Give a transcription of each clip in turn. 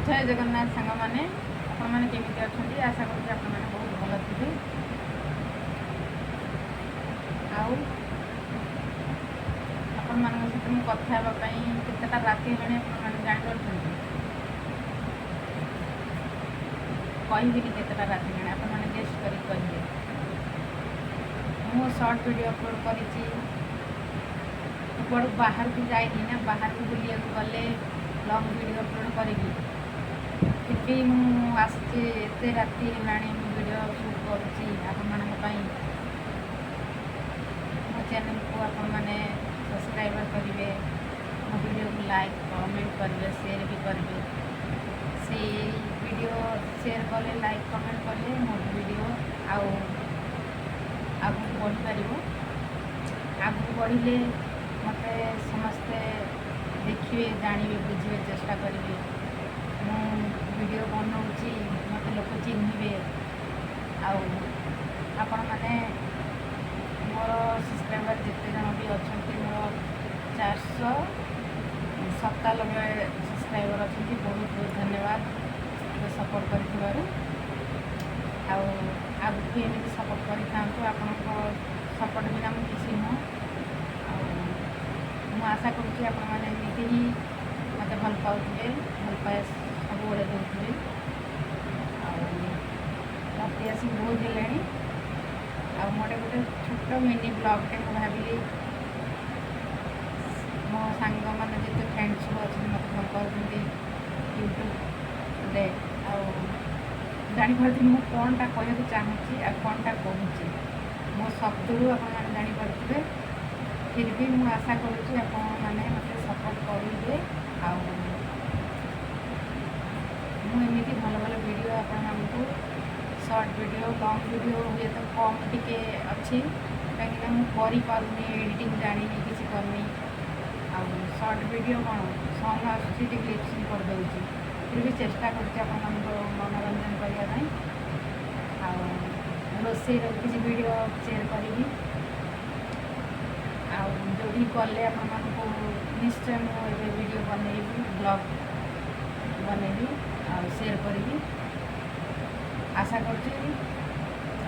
ଜୟ ଜଗନ୍ନାଥ ସାଙ୍ଗମାନେ। ଆପଣମାନେ କେମିତି ଅଛନ୍ତି? ଆଶା କରୁଛି ଆପଣମାନେ ବହୁତ ଭଲ ଥିବେ। ଆଉ ଆପଣମାନଙ୍କ ସହିତ ମୁଁ କଥା ହେବା ପାଇଁ କେତେଟା ରାତି ହେଲାଣି ଆପଣମାନେ ଜାଣିପାରୁଛନ୍ତି? କହିବିନି କେତେଟା ରାତି ହେଲାଣି, ଆପଣମାନେ ଗେସ୍ କରିକି କହିବେ। ମୁଁ ସର୍ଟ ଭିଡ଼ିଓ ଅପଲୋଡ଼ କରିଛି। କୁଆଡ଼ୁ ବାହାରକୁ ଯାଇନି ନା, ବାହାରକୁ ବୁଲିବାକୁ ଗଲେ ଲଙ୍ଗ୍ ଭିଡ଼ିଓ ଅପଲୋଡ଼ କରିବି। ଫିର୍ ବି ମୁଁ ଆସିଛି, ଏତେ ରାତି ହେଲାଣି, ମୁଁ ଭିଡ଼ିଓ ସୁଟ୍ କରୁଛି ଆପଣମାନଙ୍କ ପାଇଁ। ମୋ ଚ୍ୟାନେଲକୁ ଆପଣମାନେ ସବସ୍କ୍ରାଇବର୍ କରିବେ, ମୋ ଭିଡ଼ିଓକୁ ଲାଇକ୍, କମେଣ୍ଟ କରିବେ, ସେୟାର ବି କରିବେ। ସେଇ ଭିଡ଼ିଓ ସେୟାର କଲେ, ଲାଇକ୍, କମେଣ୍ଟ କଲେ ମୋ ଭିଡ଼ିଓ ଆଉ ଆଗକୁ ବଢ଼ିପାରିବ। ଆଗକୁ ବଢ଼ିଲେ ମୋତେ ସମସ୍ତେ ଦେଖିବେ, ଜାଣିବେ, ବୁଝିବେ, ଚେଷ୍ଟା କରିବେ। ମୁଁ ଭିଡ଼ିଓ ବନାଉଛି, ମୋତେ ଲୋକ ଚିହ୍ନିବେ। ଆଉ ଆପଣମାନେ ମୋର ସବସ୍କ୍ରାଇବର୍ ଯେତେ ଜଣ ବି ଅଛନ୍ତି, ମୋର 497 ସବସ୍କ୍ରାଇବର୍ ଅଛନ୍ତି, ବହୁତ ବହୁତ ଧନ୍ୟବାଦ ମୋତେ ସପୋର୍ଟ କରିଥିବାରୁ। ଆଉ ଆଗକୁ ଏମିତି ସପୋର୍ଟ କରିଥାନ୍ତୁ। ଆପଣଙ୍କ ସପୋର୍ଟ ବିନା ମୁଁ କିଛି ନୁହଁ। ଆଉ ମୁଁ ଆଶା କରୁଛି ଆପଣମାନେ ଏମିତି ହିଁ ମୋତେ ଭଲ ପାଉଥିବେ, ଭଲ ପାଏ ସବୁବେଳେ ଦେଉଥିବେ। ଆଉ ରାତି ଆସିକି ବହୁତ ହେଲାଣି। ଆଉ ମୋର ଗୋଟେ ଛୋଟ ମିନି ବ୍ଲଗ୍ଟେ ମୁଁ ଭାବିଲି, ମୋ ସାଙ୍ଗମାନେ ଯେତେ ଫ୍ରେଣ୍ଡ ସବୁ ଅଛନ୍ତି, ମୋତେ ଭଲ ପାଉଛନ୍ତି ୟୁଟ୍ୟୁବରେ, ଆଉ ଜାଣିପାରୁଥିବେ ମୁଁ କ'ଣଟା କହିବାକୁ ଚାହୁଁଛି ଆଉ କ'ଣଟା କହୁଛି। ମୋ ଶବ୍ଦରୁ ଆପଣମାନେ ଜାଣିପାରୁଥିବେ। ଫିର୍ ବି ମୁଁ ଆଶା କରୁଛି ଆପଣମାନେ ମୋତେ ସପୋର୍ଟ କରିବେ ଆଉ ମୁଁ ଏମିତି ଭଲ ଭଲ ଭିଡ଼ିଓ ଆପଣମାନଙ୍କୁ, ସର୍ଟ ଭିଡ଼ିଓ, ଲଙ୍ଗ୍ ଭିଡ଼ିଓ ହୁଏତ କମ୍ ଟିକେ ଅଛି, କାହିଁକିନା ମୁଁ କରିପାରୁନି, ଏଡ଼ିଟିଂ ଜାଣିନି, କିଛି କରିନି। ଆଉ ସର୍ଟ ଭିଡ଼ିଓ କ'ଣ ସଙ୍ଗ୍ ଆସୁଛି, ଟିକେ ଲିପସିଂ କରିଦେଉଛି। ଫିର୍ ବି ଚେଷ୍ଟା କରୁଛି ଆପଣମାନଙ୍କୁ ମନୋରଞ୍ଜନ କରିବା ପାଇଁ। ଆଉ ରୋଷେଇର ବି କିଛି ଭିଡ଼ିଓ ସେୟାର କରିବି। ଆଉ ଯେଉଁଠି ଗଲେ ଆପଣମାନଙ୍କୁ ନିଶ୍ଚୟ ମୁଁ ଏବେ ଭିଡ଼ିଓ ବନେଇବି, ବ୍ଲଗ୍ ବନେଇବି ଆଉ ସେୟାର କରିବି। ଆଶା କରୁଛି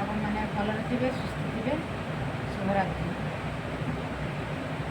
ଆପଣମାନେ ଭଲରେ ଥିବେ, ସୁସ୍ଥ ଥିବେ। ଶୁଭରାତ୍ରି।